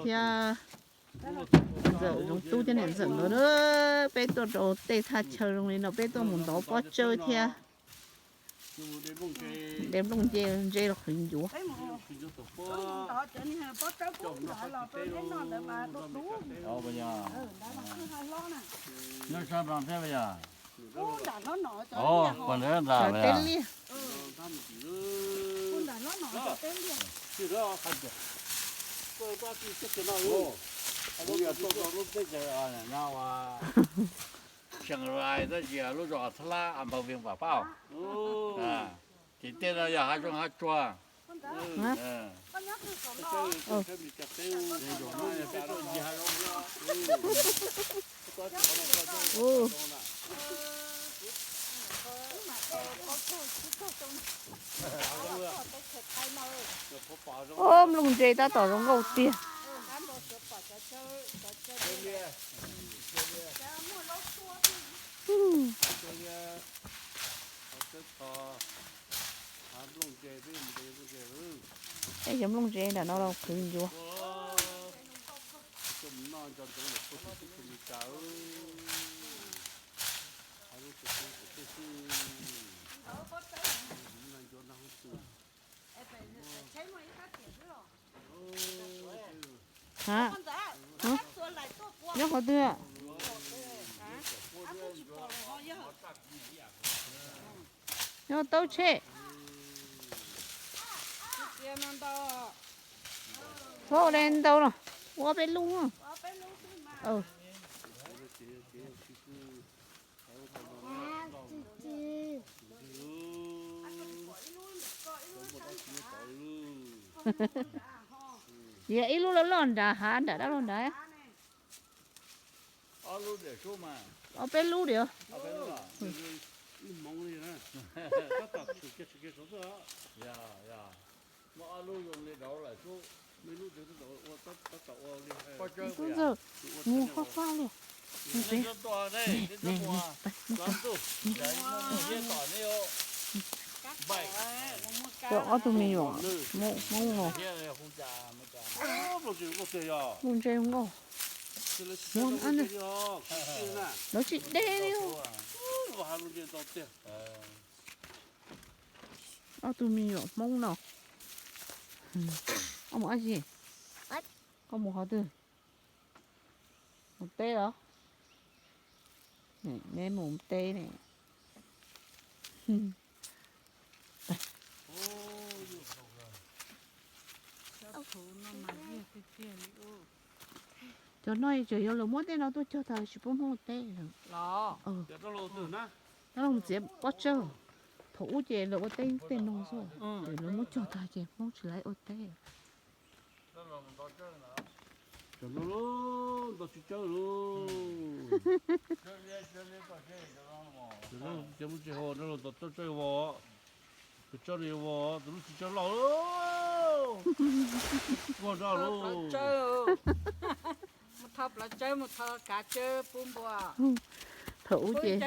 thiab ntxawm Zoov Tub thiab niam ntxawm nkawd na, peb tuaj rau tej thaj chaw zoo li no peb tuaj mus ntov pob tsawb thiab de nplooj nce los qhwv ncuav. Pog ntawd ntag, teb liaj. Lub zos Txheev Rais tab sis lub zos Txhab Lab, a npawg Vees Vam Pab. Ces tej no yog hav zoov hav tsuag. Ua, nplooj ntse tab tom zoo nkauj tiag. Tej cov nplooj ntse nram no los qhwv ncuav. Ha, nyob qhov twg? Nyob taub tsheb. Txhob ua li ntau no, ua peb lub. Cia ib lub loj loj nrad, hav nram dab laug nrad. Ob peb lub diam. Tub Ntxawg, mus faj faj li. Ob tug me nyuam Hmoob no. Lub ntsej muag, lawv tsis deb li. Ob tug me nyuam Hmoob no. Koj mus dab tsi? Koj mus qhov twg? Mus teb los? Neb mus teb ne. Cov no tseem yog lawv muab tej no tuaj cog tas tsis pub Hmoob ua teb. Los, tab los mus txiav pob tsawb. Thaum ub ces lawv ua teb tej no xwb, ces lawv muab cog tag ces Hmoob tsis laib ua teb. Cov no los nto tsis tsawg lauj. Cov lub txiv tsawb vos, cov lub txiv tsawb loj, kuj zog lauj. Mus thau plawv tsawb, mus thau kav tsawb pub npua. Thaum ub ces